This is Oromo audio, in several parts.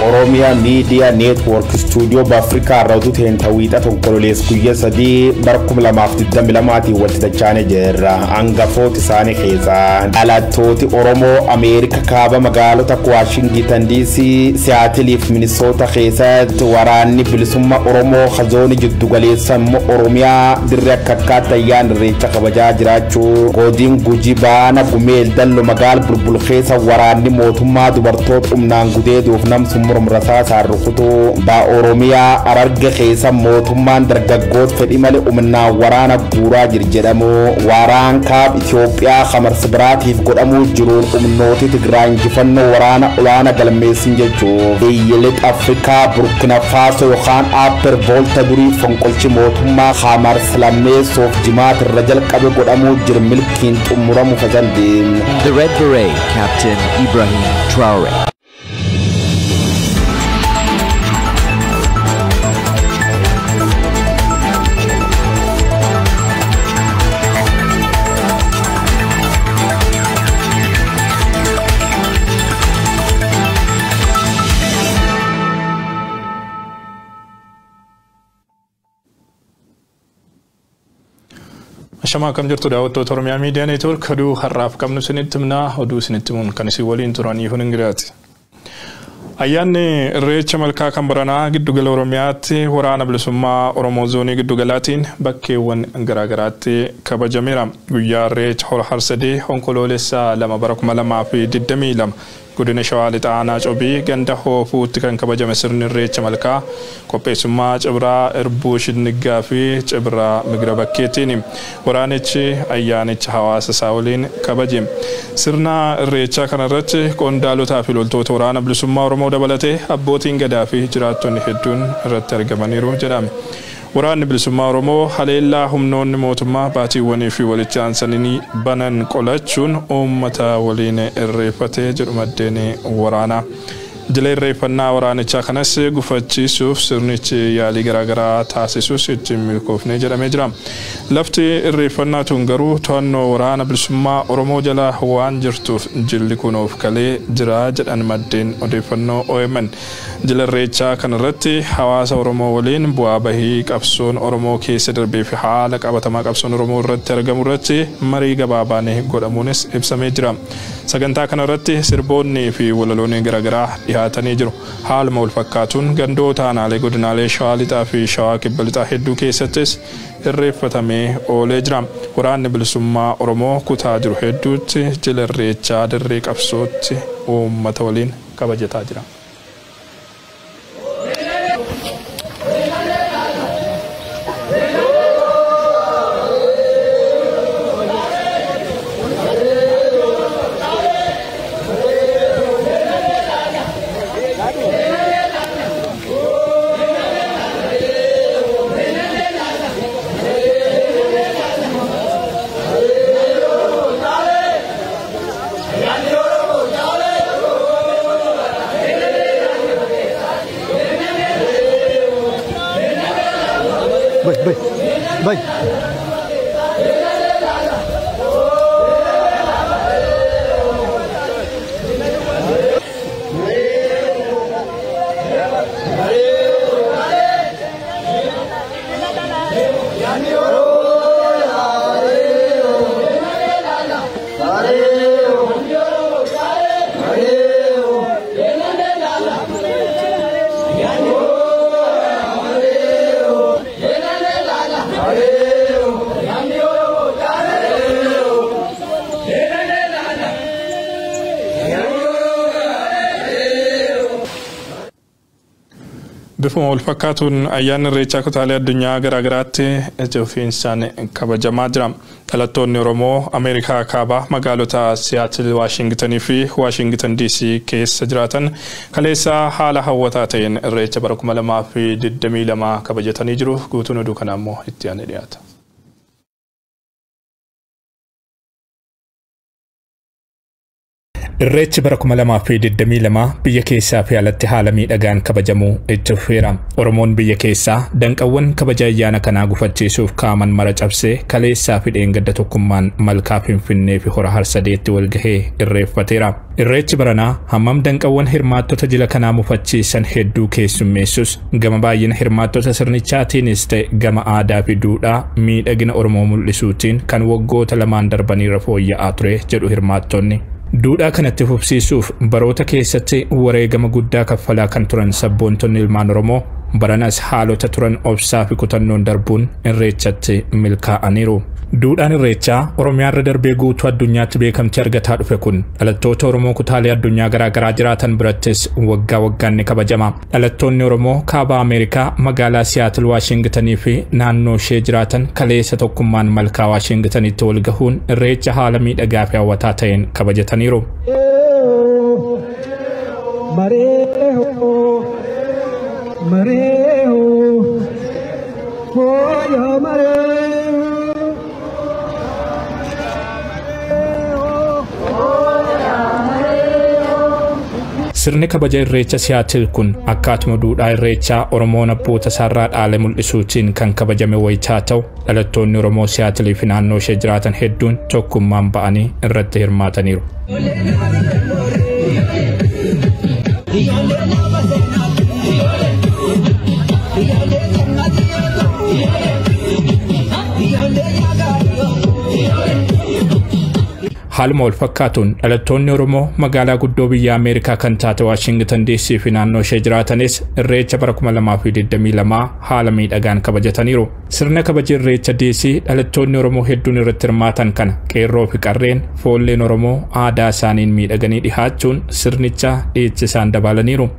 Oromia Media Network Studio Afrika irraa ta'een onkololeessa guyyaa 3 bara 2022 walitti dachaane jirra. Hangafoota isaanii keessaa dhalattooti Oromoo Ameerika kaaba magaalota Waashingtan DC, Seattle fi Minnesota keessatti waraanni bilisummaa Oromoo zoonii jiddu galeessa immoo Oromiyaa dirree akka akkaatti ayyaana irreecha kabajaa jiraachuu godin Gujii baana Gumeel Dallo magaala Bulbul keessa waraanni mootummaa dubartoota humnaan gudeeduuf namsu murmurasaa rukutuu ba Oromiyaa Hararge keessa mootummaan dargaggoota fedhii malee humnaan waraana guuraa jir jedhamu waraan kaab Itoophiyaa kamarsi biraatiif godhamuu jiruun humnooti Tigraay injifannoo waraana olaanaa galmeessin jechuun biyya lixa Afrikaa Burkina Faso yookaan Upper Volta durii fonqolchi mootummaa kamarsi lammeessuuf jimaata irra jalqabe godhamuu jir milkiin xumuramu fasandiin. The Red Beret, Captain Ibrahim Traore. Ashamaa akkam jirtu daawwattoota Oromiyaa Miidiyaa Neetwoork oduu har'aaf qabnu isinitti himna. Oduu isinitti himuun kan isin waliin turanii kun Ingiraati. Ayyaanni Irreecha Malkaa kan baranaa giddugala Oromiyaatti waraana bilisummaa Oromoo zoonii giddugalaatiin bakkeewwan garaagaraatti kabajameera. Guyyaa Irreecha Hora Harsadee onkoloolessa 2 bara 2022 godina Shawaa Lixaa Aanaa Cobii ganda Hoofuutti kan kabajame sirni Irreecha Malkaa qopheessummaa Cibraa Irbuu Shinniggaa fi Cibraa Migira Bakkeetiin waraanichi ayyaanicha hawaasa isaa waliin kabaje. Sirna Irreechaa kanarratti qondaalotaa fi loltoota waraana bilisummaa Oromoo dabalatee abbootiin gadaa fi jiraattonni hedduun irratti argamaniiru jedhame. Waraanni bilisummaa Oromoo haleellaa humnoonni mootummaa baatiiwwanii fi walitti aansanii banan qolachuun uummata waliin irreeffatee jedhu maddeen waraanaa. Jila irreeffannaa waraanichaa kanas gufachiisuuf sirnichi yaalii garaagaraa taasisuus ittiin milkoofnee jedhamee jira. Lafti irreeffannaa tun garuu to'annoo waraana bilisummaa Oromoo jala waan jirtuuf jilli kun of kalee jira jedhan maddeen odeeffannoo OMN. Jila irreechaa kanarratti hawaasa Oromoo waliin bu'aa bahii qabsoon Oromoo keessa darbee fi haala qabatamaa qabsoon Oromoo irratti argamu irratti marii gabaabaan godhamuunis ibsamee jira. Sagantaa kanarratti sirboonni fi walaloonni garaagaraa dhiyaatanii jiru. Haaluma wal fakkaatuun gandoota aanaalee godinaalee Shawaa Lixaa fi Shawaa Kibba Lixaa hedduu keessattis irreeffatamee oolee jira. Waraanni bilisummaa Oromoo kutaa jiru hedduutti jila irreechaa dirree qabsootti uummata waliin kabajataa jira. Bye. Bifuma wal fakkaatuun ayyaanni irreechaa kutaalee addunyaa garaagaraatti ija ofiinsaan kabajamaa jira. Dhalattoonni Oromoo Ameerikaa kaabaa magaalota Siyaatil, Waashingtanii fi Waashingtan DC keessa jiraatan kaleessa haala hawwataa ta'een irreecha bara 2022 kabajatanii jiru. Guutuun oduu kanaa immoo itti aanee dhiyaata. Irreechi bara 2022 biyya keessaa fi alatti haala miidhagaan kabajamuu itti fufeera. Oromoon biyya keessaa danqawwan kabaja ayyaana kanaa gufachiisuuf kaaman mara cabsee kaleessaa fi dheengadda tokkummaan malkaa Finfinnee fi hora Harsadeetti wal gahee irreeffateera. Irreechi baranaa hammam danqawwan hirmaattota jila kanaa mufachiisan hedduu keessummeessus gama baay'ina hirmaattota sirnichaatiinis ta'e gama aadaa fi duudhaa miidhagina Oromoo mul'isuutiin kan waggoota lamaan darbaniirra fooyya'aa ture jedhu hirmaattonni. Duudhaa kanatti fufsiisuuf baroota keessatti wareegama guddaa kaffalaa kan turan sabboontonni ilmaan Oromoo baranas haalota turan obsaa fi kutannoon darbuun irreechatti milkaa'aniiru. Duudhaan irreechaa Oromiyaarra darbee guutuu addunyaatti beekamtii argataa dhufe kun dhalattoota Oromoo kutaalee addunyaa garaagaraa jiraatan birattis waggaa waggaan ni kabajama. Dhalattoonni Oromoo kaaba Ameerikaa magaalaa Siyaatil Waashingtanii fi naannoo ishee jiraatan kaleessa tokkummaan malkaa Waashingtanitti wal gahuun irreecha haala miidhagaa fi hawwataa ta'een kabajataniiru. Sirni kabaja irreecha Siyaatil kun akkaatuma duudhaa irreechaa Oromoon abboota isaarraa dhaale mul'isuutiin kan kabajame wayitaa ta'u dhalattoonni Oromoo Siyaatilii fi naannoo ishee jiraatan hedduun tokkummaan ba'anii irratti hirmaataniiru. Haaluma wal fakkaatuun dhalattoonni Oromoo magaalaa guddoo biyya Ameerikaa kan taate Waashingtan DC fi naannoo ishee jiraatanis irreecha bara 2022 haala miidhagaan kabajataniiru. Sirna kabaja irreecha DC dhalattoonni Oromoo hedduun irratti hirmaatan kana qeerroo fi qarreen foolleen Oromoo aadaa isaaniin miidhaganii dhihaachuun sirnicha dhiichisaan dabalaniiru.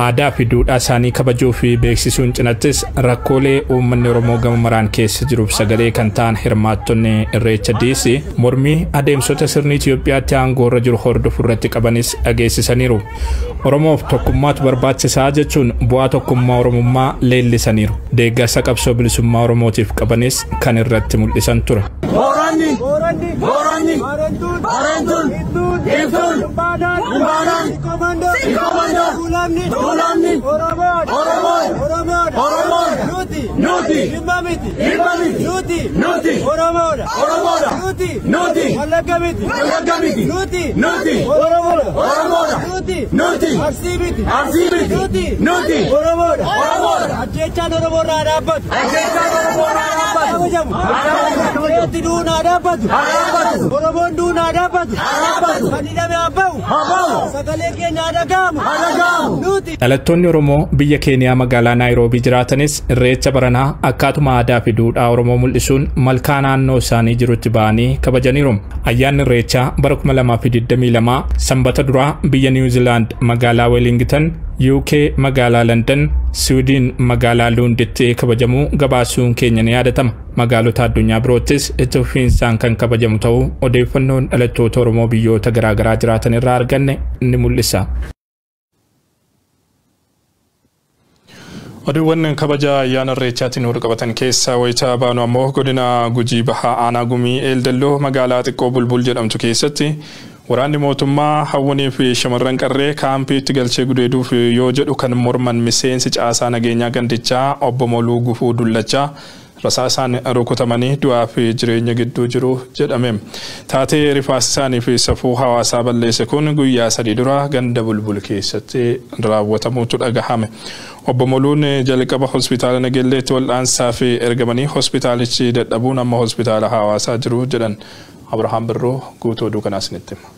Aadaa fi duudhaa isaanii kabajuu fi beeksisuun cinattis rakkoolee uummanni Oromoo gama maraan keessa jiruuf sagalee kan ta'an hirmaattonni irreecha DC mormii adeemsota sirni Itoophiyaatti aangoo irra jiru hordofuu irratti qabanis dhageessisaniiru. Oromoof tokkummaatu barbaachisaa jechuun bu'aa tokkummaa Oromummaa leellisaniiru. Deeggarsa qabsoo bilisummaa Oromootiif qabanis kan irratti mul'isan ture. Booranni, Booranni, Baarentun, Iftuun, Humbaanaan, Sikomandoo, Tuulamni, Oromoon, Oromoon, Nuti, Dhimma miti, Nuti, Oromoodha, Nuti, Wallagga miti, Nuti, Oromoodha, Nuti, Arsii miti, Nuti, Oromoodha, Ajjeechaan Oromoorraa dhaabbatu, kabajamu, Reetti duunaa dhaabbatu, Oromoon duunaa dhaabbatu, kan hidhame haa ba'u, sagalee keenya haa dhaga'amu, Nuti. Dhalattoonni Oromoo biyya Keeniyaa magaalaa Naayiroobii jiraatanis irreecha baranaa akkaatuma aadaa fi duudhaa Oromoo mul'isuun malkaa naannoo isaanii jirutti ba'anii kabajaniiru. Ayyaanni irreechaa bara 2022 sanbata duraa biyya Niwuziilaand magaalaa Weelington, UK magaalaa London, Siwiidin magaalaa Luunditti kabajamuu gabaasuun keenya ni yaadatama. Magaalota addunyaa biroottis itti fufiinsaan kan kabajamu ta'uu odeeffannoon dhalattoota Oromoo biyyoota garaagaraa jiraatan irraa arganne ni mul'isa. Oduuwwan kabaja ayyaana irreechaatiin wal qabatan keessaa wayitaa baanu ammoo godina Gujii Bahaa Aanaa Gumii Eeldalloo magaalaa xiqqoo Bulbul jedhamtu keessatti waraanni mootummaa hawwanii fi shamarran qarree kaampiitti galchee gudeeduuf yoo jedhu kan morman miseensi caasaa nageenyaa gandichaa obbo Moluu Gufuu Dullachaa rasaasaan rukutamanii du'aa fi jireenya gidduu jiru jedhame. Taatee rifaasisaanii fi safuu hawaasaa balleesse kun guyyaa sadii dura ganda Bulbul keessatti raawwatamuutu dhagahame. Obbo Moluun jalqaba hospitaala Nagelleetti wal'aansaa fi ergamanii hospitaalichi dadhabuun amma hospitaala hawaasaa jiru jedhan. Abrahaam Birroo guutuu oduu kanaa isinitti hima.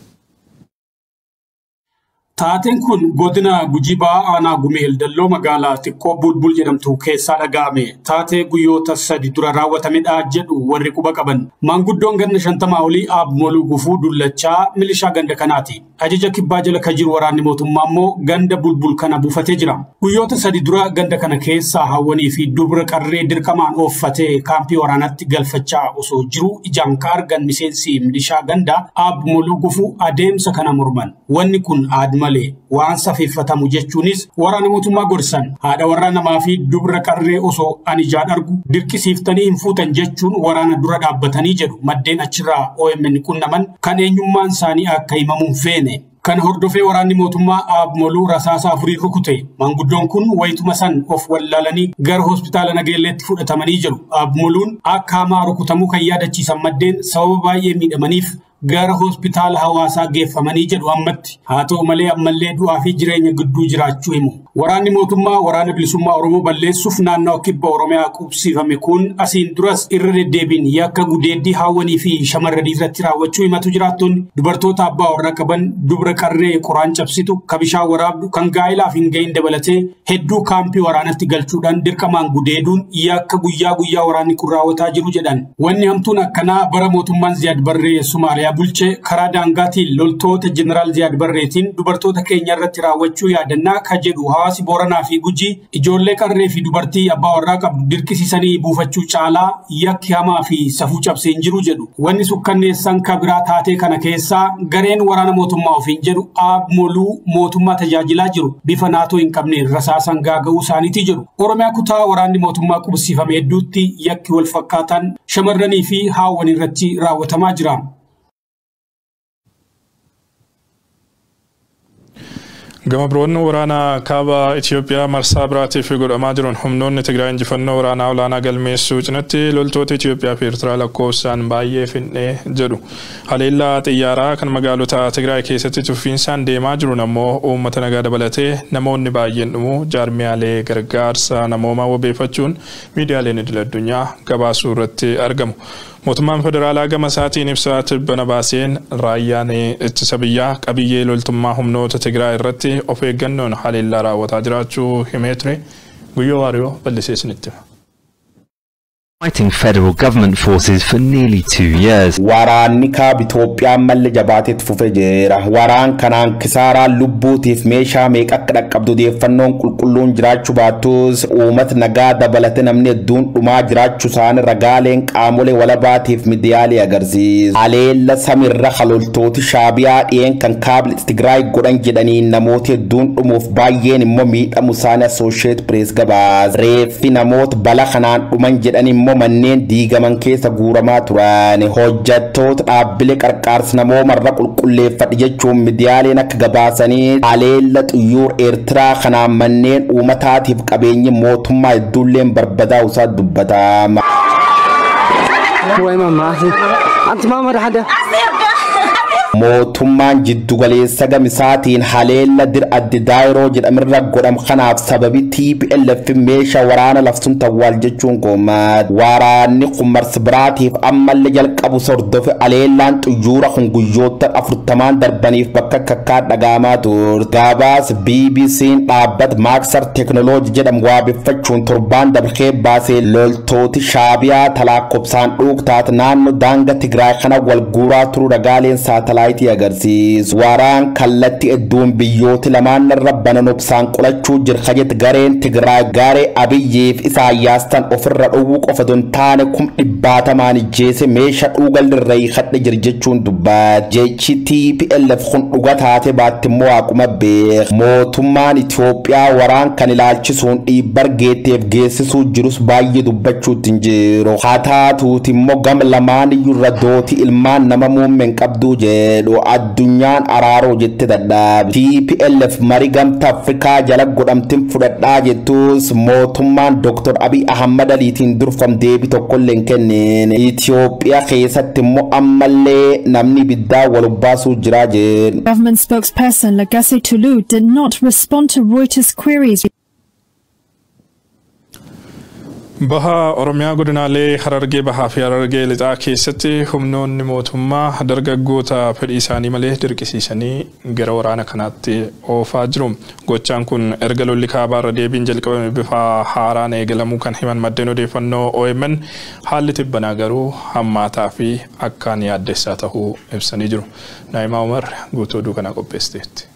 Taateen kun godina Gujii Bahaa aanaa Gumeel Dalloo magaalaa xiqqoo Bulbul jedhamtu keessaa dhaga'ame. Taatee guyyoota 3 dura raawwatamedha jedhu warri quba qaban. Maanguddoon ganna 50 olii Aab Moluu Gufuu Dullachaa milishaa ganda kanaati. Ajaja kibbaa jala kan jiru waraanni mootummaa immoo ganda Bulbul kana buufatee jira. Guyyoota 3 dura ganda kana keessaa hawwanii fi dubra qarree dirqamaan ooffatee kaampii waraanaatti galfachaa osoo jiru ijaan ka argan miseensi milishaa ganda Aab Moluu Gufuu adeemsa kana morman. Wanni kun aad malee waan safeeffatamu jechuunis waraana mootummaa gorsan. Haadha warraa namaa fi dubra qarree osoo ani ijaan argu dirqisiiftanii hin fuutan jechuun waraana dura dhaabbatanii jedhu maddeen achirraa OMN qunnaman kan eenyummaan isaanii akka himamu hin feene. Kan hordofee waraanni mootummaa Aab Moluu rasaasa 4 rukute. Maanguddoon kun wayituma san of wallaalanii gara hospitaala Nageelleetti fudhatamanii jiru. Aab Moluun akka hamaa rukutamuu kan yaadachiisan maddeen sababa baay'ee miidhamaniif gara hospitaala hawaasaa geeffamanii jedhu ammatti. Haa ta'u malee ammallee du'aa fi jireenya gidduu jiraachuu himu. Waraanni mootummaa waraana bilisummaa Oromoo balleessuuf naannoo kibba Oromiyaa qubsiifame kun asiin duras irra deddeebiin yakka gudeeddii haawwanii fi shamarranii irratti raawwachuu himatu jiraattonni. Dubartoota abbaa warraa qaban, dubra qarree qoraan cabsitu, kan bishaan waraabdu, kan gaa'ilaaf hin gahin dabalatee hedduu kaampii waraanatti galchuudhaan dirqamaan gudeeduun yakka guyyaa guyyaa waraanni kun raawwataa jiru jedhan. Wanni hamtuun akkanaa bara mootummaan Ziyaad Barree Somaaliyaa bulchee karaa daangaatiin loltoota Jeneraal Ziyaad Barreetiin dubartoota keenya irratti raawwachuu yaadannaa ka jedhu hawaasi Booranaa fi Gujii ijoollee qarree fi dubartii abbaa warraa qabdu dirqisiisanii buufachuu caalaa yakki hamaa fi safuu cabsee hin jiru jedhu. Wanni sukkanneessan ka biraa taatee kana keessaa gareen waraana mootummaa ofiin jedhu Aab Moluu mootummaa tajaajilaa jiru bifa naatoo hin qabneen rasaasan gaaga'uu isaaniitii jedhu. Oromiyaa kutaa waraanni mootummaa qubsiifame hedduutti yakki wal fakkaataan shamarranii fi haawwan irratti raawwatamaa jira. Gama biroon waraana kaaba Itoophiyaa marsaa biraatiif godhamaa jiruun humnoonni Tigraay injifannoo waraanaa olaanaa galmeessuu cinatti loltoota Itoophiyaa fi Eertiraa lakkoofsaan baay'ee finnee jedhu. Haleellaa xiyyaaraa kan magaalota Tigraay keessatti tuffiinsaan deemaa jiruun ammoo uummata nagaa dabalatee namoonni baay'een dhumuu jaarmiyaalee gargaarsa namoomaa wabeeffachuun miidiyaaleen idil addunyaa gabaasuu irratti argamu. Mootummaan federaalaa gama isaatiin ibsaa tibbana baaseen raayyaan ittisa biyyaa qabiyyee loltummaa humnoota Tigraay irratti of eeggannoon haleellaa raawwataa jiraachuu himee ture. Guyyoo Waariyoo bal'isee isinitti hima. Fighting federal government forces for nearly 2 years. Waraanni kaaba Itoophiyaa malli jabaateetti fufee jira. Waraan kanaan kisaaraa lubbuutiif meeshaa meeqa akka dhaqqabdu odeeffannoon qulqulluun jiraachuu baattus uummata nagaa dabalatee namni hedduun dhumaa jiraachuu isaanii ragaaleen qaamolee walabaatiif miidiyaalee agarsiisu. Haleella samirra loltooti Shaabiyaa dhiyeen kan kaaba Tigraay godhan jedhanii namoota hedduun dhumuuf baay'een immoo miidhamu isaanii Associated Press gabaasa. Reeffi namoota bala kanaan dhuman jedhan immoo manneen diigaman keessa guuramaa turan. Hojjettoota dhaabbilee qarqaarsa namoomarra qulqulleeffadhe jechuun miidiyaaleen akka gabaasanii haleella xiyyoor Eertiraa kanaan manneen uummataatiif qabeenyi mootummaa hedduulleen barbadaa'u isaa dubbatama. Mootummaan jiddugaleessa gamisaatiin haleella dir addi daayiroo jedhamirra godham kanaaf sababi TPLF meeshaa waraana lafsun tawwaal jechuun komaat. Waraanni kun marsi biraatiif ammallee jalqabu sordofe haleellaan xiyyoora kun guyyoota 40 darbaniif bakka kakkaa dhagaamaa ture. Gabaas BBC'n dhaabbata Maaksar Teekinooloojii jedhamu waabeffachuun torbaan dabarkee baasee loltooti Shaabiyaa talaakkoofsaan dhuuktaat naannoo daangaa Tigraay kana wal guuraa turuu ragaaleen saatalaayitii agarsiisu. Waraan kallattii hedduun biyyooti lamaan irra banan obsaan qolachuu jirka jette gareen Tigraay garee Abiyyiif Isaayyaas tan ofirra dhowwuu qofa don taane 100,000 ijjeese meeshaa dhuugalirra hiikadhe jir jechuun dubbat. Jechi TPLF kun dhuga taate baatti immoo waaquma beek. Mootummaan Itoophiyaa waraan kan ilaalchisuun dhiibbar geetteef geessisuu jirus baay'ee dubbachuutti hin jiru. Haa taatuuti immoo gama lamaan iyyuu irra dooti ilmaan nama muummeen qabduu jedhu. Addunyaan araaroo jette dadhabe. TPLF marii gamtaa Afrikaa jala godhamtiin fudhadhaa jettus mootummaan Dr. Abiy Ahmad Aliitiin durfam deebii tokkollee hin kennine. Itoophiyaa keessatti immoo ammallee namni ibiddaa wal baasuu jira jedhu. Government spokesperson Lagase Tulu did not respond to Reuters queries. Baha Oromiyaa godinaalee Harargee Bahaa fi Harargee Lixaa keessatti humnoonni mootummaa dargaggoota fedhii isaanii malee dirqisiisanii gara waraana kanaatti oofaa jiru. Gochaan kun erga lolli kaabaarra deebiin jalqabame bifa haaraan eegalamuu kan himan maddeen odeeffannoo OMN haalli tibbanaa garuu hammaataa fi akkaan yaaddessaa ta'uu ibsanii jiru. Naayimaa Umar guutuu oduu kanaa qopheessiteetti.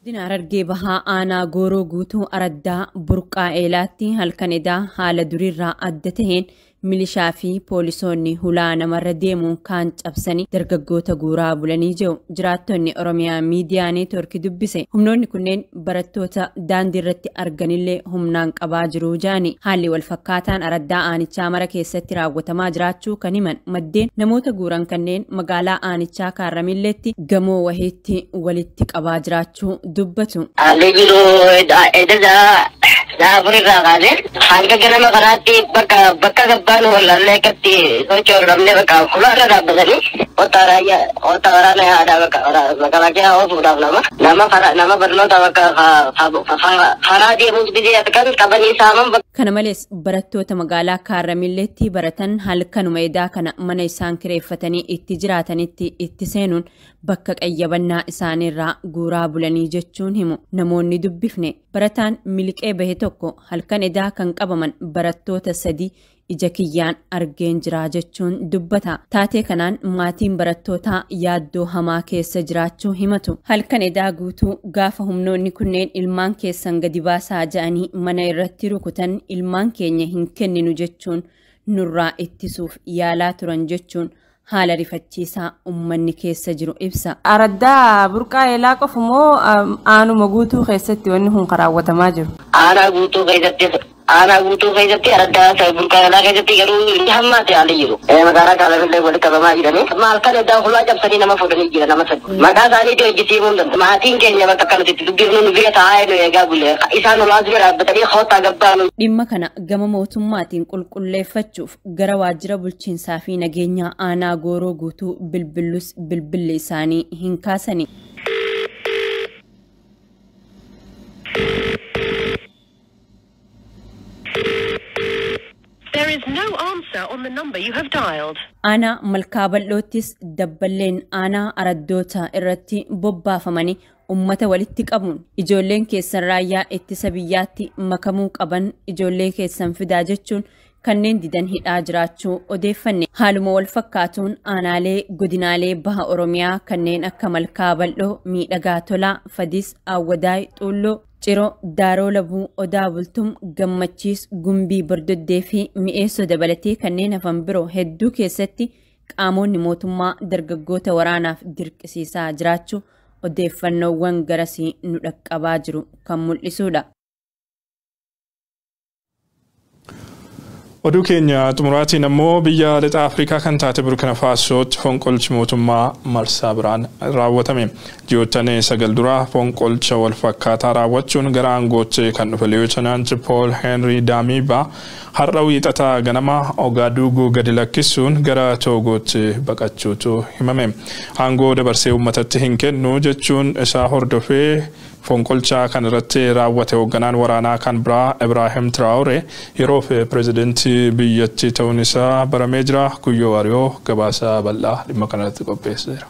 Godina Harargee Bahaa aanaa Gooroo guutuu araddaa Burqaa Eelaatti halkan edaa haala duriirraa adda taheen milishaa fi poolisoonni hulaa namarra deemuun kaan cabsanii dargaggoota guuraa bulanii jiru. Jiraattonni Oromiyaa Miidiyaa Neetwoorkii dubbise. Humnoonni kunneen barattoota daandii irratti arganillee humnaan qabaa jiru jedhani. Haalli wal fakkaataan araddaa aanichaa mara keessatti raawwatamaa jiraachuu kan himan maddeen namoota guuran kanneen magaalaa aanichaa Kaarramilleetti gamoo wahiitti walitti qabaa jiraachuu dubbatu. Haalli jiru edda Daafurraa kaasee hanga ganama kanaatti bakka bakka gabbaan wallallee akkatti socho'u bakka kulaarra dhaabbatanii wanta raayyaa wanta waraana yaadaa bakka makalaakiyaa oofuudhaaf nama nama karaa nama barnoota bakka karaa deemuuf didee kan qabanii saaman. Kana malees barattoota magaalaa Kaarramilleetti baratan halkanuma edaa kana mana isaan kireeffatanii itti jiraatanitti itti seenuun bakka qayyabannaa isaaniirraa guuraa bulanii jechuun himu. Namoonni dubbifne barataan miliqee bahe tokko halkan edaa kan qabaman barattoota 3 ija kiyyaan argeen jira jechuun dubbata. Taatee kanaan maatiin barattootaa yaaddoo hamaa keessa jiraachuu himatu. Halkan edaa guutuu gaafa humnoonni kunneen ilmaan keessan gadi baasaa ja'anii mana irratti rukutan ilmaan keenya hin kenninu jechuun nurraa ittisuuf yaalaa turan jechuun haala rifachiisaa uummanni keessa jiru ibsa. Araddaa Burqaa Eelaa qofa moo aanuma guutuu keessatti wanni kun raawwatamaa jiru? Aanaa guutuu keessatti aanaa guutuu keessatti araddaa Burqaa Eelaa keessatti garuu inni hammaate haalli jiru. Magaalaa Kaarramillee walitti qabamaa jiranii. Maal kan edaa hulaa cabsanii nama fuudhanii jira nama sadi. Maqaa isaaniitii hojjisiimuu hin danda'u. Maatiin keenya bakka akkanatti itti dubbifnu nu bira taa'ee nu eegaa bulle. Isaan hulaa dura dhaabbatanii hoottaa gabbaanu. Dhimma kana gama mootummaatiin qulqulleeffachuuf gara waajjira bulchiinsaa fi nageenyaa aanaa Gooroo guutuu bilbillus bilbilli isaanii hin kaasani. There is no answer on the number you have dialed. Aanaa Malkaa Bal'oottis dabballeen aanaa araddoota irratti bobbaafamanii ummata walitti qabuun ijoolleen keessan raayyaa ittisa biyyaatti makamuu qaban ijoollee keessan fidaa jechuun kanneen didan hidhaa jiraachuu odeeffanne. Haaluma wal fakkaatuun aanaalee godinaalee baha Oromiyaa kanneen akka Malkaa Bal'oo, Miidhagaa Tolaa, Fadis, Awwadaay, Xuulloo, Ciroo, Daaroo Labuu, Odaa Bultum, Gammachiis, Gumbii, Bordoddee fi Mi'eessoo dabalatee kanneen hafan biroo hedduu keessatti qaamonni mootummaa dargaggoota waraanaaf dirqisiisaa jiraachuu odeeffannoowwan garasii nu dhaqqabaa jiru kan mul'isudha. Oduu keenya xumuraatiin ammoo biyya lixa Afrikaa kan taate Burkina Faasootti fonqolchi mootummaa marsaa biraan raawwatame. Ji'oottan 9 dura fonqolcha wal fakkaataa raawwachuun gara aangootti kan dhufe Lieutenant Paul Henry Damiba har'a wiixataa ganama Ogaaduguu gadi lakkisuun gara Toogootti baqachuutu himame. Aangoo dabarsee uummatatti hin kennu jechuun isaa hordofee fonqolcha kan irratti raawwate hoogganaan waraanaa kan biraa Ibrahim Traore yeroo fi pireezidantii biyyattii ta'uun isaa baramee jira. Guyyoo Waariyoo gabaasa bal'aa dhimma kanarratti qopheesseera.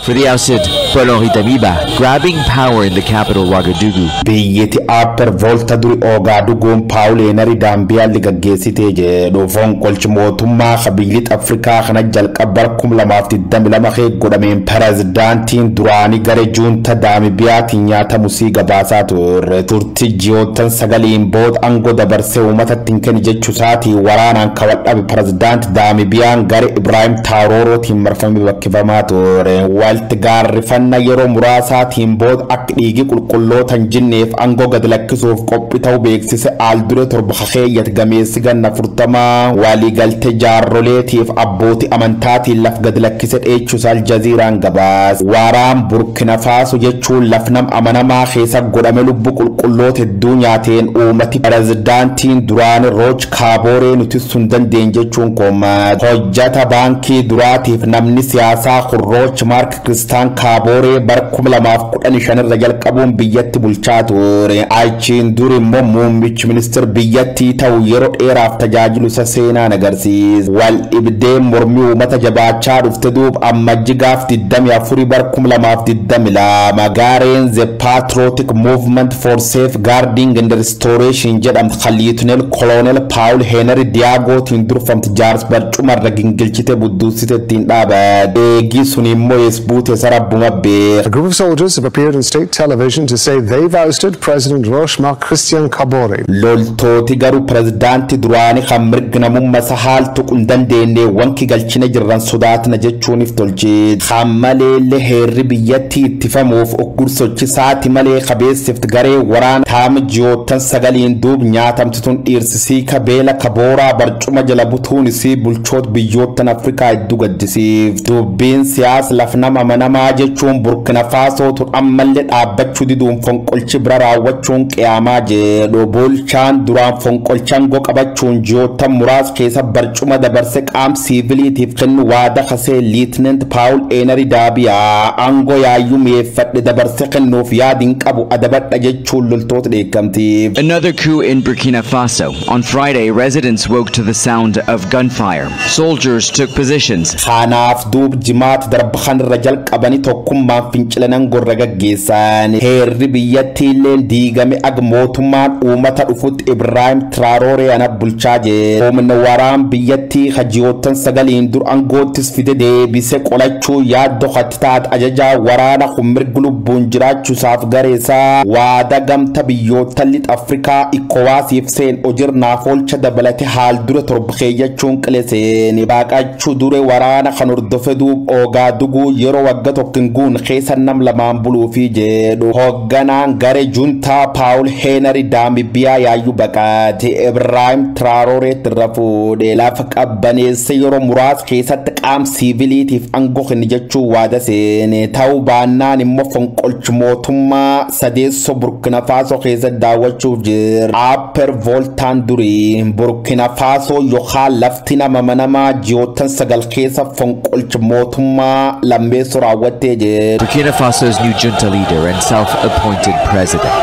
For the ousted Paul-Henri Damiba, grabbing power in the capital Ouagadougou. Biyyatti Upper Volta duri Ouagadougouun Paul Henri Dambiyaalli gaggeessitee jedhu fonqolchi mootummaa biyya Afrikaa kana jalqaba 2022 godhameen pireezidaantiin duraanii garee juunta Daamibiyaatiin nyaatamusii gabaasaa ture. Turti ji'oottan 9 booda aangoo dabarsee uummatatti hin kenni jechuusaatii waraanaan kawadhabe pireezidaanti Daamibiyaan garee Ibraahim Taaroorootiin marfamee bakkifamaa ture. Walti gaarrifannaa yeroo muraasaatiin booda akka dhiigi qulqulloota hin jinneef aangoo gad lakkisuuf qophii ta'uu beeksise al dure 7 keeyyat gameessi ganna 40 waliigaltee jaarroleetiif abbootii amantaatiin laf gad lakkise dheechuus Aljaziiraan gabaas. Waraan Burkina Faso jechuun laf nam amanamaa keessa godhame lubbuu qulqulloota hedduu nyaateen uummati pireezidaantiin duraan Roch Kaabooree nuti sun dandeenye jechuun kooma. Hojjata baankii duraatiif namni siyaasaa kun Roch Mark Kristaan Kaabooree bara 2015 irra jalqabuun biyyatti bulchaa ture. Achiin dur immoo muummichi ministeera biyyattii ta'u yeroo dheeraaf tajaajilu isa seenaan agarsiisa. Wal dhibdee mormii uummata jabaachaa dhufte duub ammajji gaaf 24 bara 2022 gaareen The Patriotic Movement for Safeguarding and Restoration jedhamtu kan Lieutenant Colonel Paul Henry Diagootiin durfamte jaars barcumarra gingilchite budduusite ittiin dhaabate. Eegii sun immoo ees buute sarabbuma beeka. A group of soldiers have appeared on state television to say they've ousted President Roch Marc Christian Kabore. Loltooti garuu pirezidaantii duraanii kan mirga namummaa isa haal tuquu hin dandeenye wanki galchine jirran sodaatina jechuunif tolche. Kan maleellee heerri biyyattii ittifamuuf oggursochisaati malee qabeessift garee waraana taama ji'oottan 9 duub nyaatamti tun dhiirsisii kabeela kabooraa barcuma jala butuun isii bulchoota biyyoottan Afrikaa hedduu gaddisiif. Dubbiin siyaasa laf nama amanamaa jechuun Burkina Faasoo tun ammallee dhaabbachuu diduun fonqolchi bira raawwachuun qiyaamaa jedhu. Bulchaan duraan fonqolchaan qabachuun ji'oottan muraasa keessa barcuma dabarse qaam siiviliitiif kennu waada kasee Lieutenant Paul Henry Daabiyaa aangoo yaayyuu mi'eeffadhe dabarse kennuuf yaadin qabu adabadha jechuun loltoota dheekkamtiif. Another coup in Burkina Faso. On Friday, residents woke to the sound of gunfire. Soldiers took positions. Kanaaf duub jimaata darba kanarra jalqabanii tokkummaan fincilanan gorra gaggeessan. Heerri biyyattii illee diigame ag mootummaan uummata dhufutti Ibraahim Traoree ana bulchaa jira. Humna waraan biyyattii ji'oottan 9 dur aangoottis fide deebise qolachuu yaaddoo hatti taate ajajaa waraana kun mirgi lubbuun jiraachuusaaf gareessaa waada gamta biyyoota lixa Afrikaa Ikowaasiif seen hojirnaaf oolcha dabalate haal dure 7 keeyyachuun qileseen baaqachuu dure waraana kan hordofe duub oogaa duguu yeroo wagga tokko hin guun keessa nam lamaan buluufi jedhu. Hoogganaan garee juntaa Paul Henry Daamibiyaa yaayyuu baqaate Ibraahim Traoreetti irra fuudhe lafa qabbaneesse yeroo muraasa keessatti qaam siiviliitiif aangoo kenni jechuu waada seene. Ta'uu baannaan immoo fonqolchi mootummaa sadeessoo Burkina Faasoo keessatti daawwachuuf jira. Upper Voltaan durii Burkina Faasoo yookaan lafti nama manamaa ji'oottan 9 keessa fonqolchi mootummaa lammeessoo raawwattee jira. Burkina Faso's new junta leader and self-appointed president.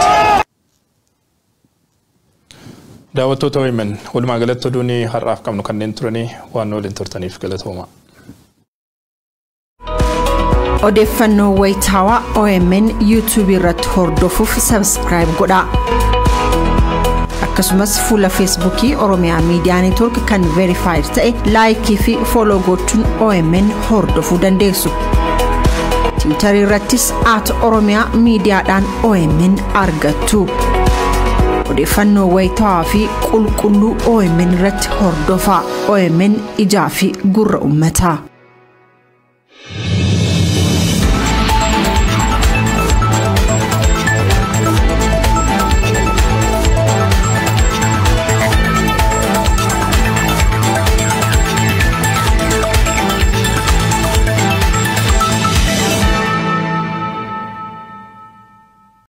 Daawwattoota OMN walumaa galatti oduun har'aaf qabnu kanneen turanii waan waliin turtaniif galatooma. Odeeffannoo wayitaawaa OMN YouTube irratti hordofuuf subscribe godhaa. Akkasumas fuula Feesbuukii Oromiyaa Miidiyaa Neetwoork kan verified ta'e laayikii fi follow gochuun OMN hordofuu dandeessu. Tiwiitarii irrattis @Oromiyaa Miidiyaadhaan OMN argattu. Odeeffannoo wayitaawaa fi qulqulluu OMN irratti hordofaa. OMN ijaa fi gurra uummataa.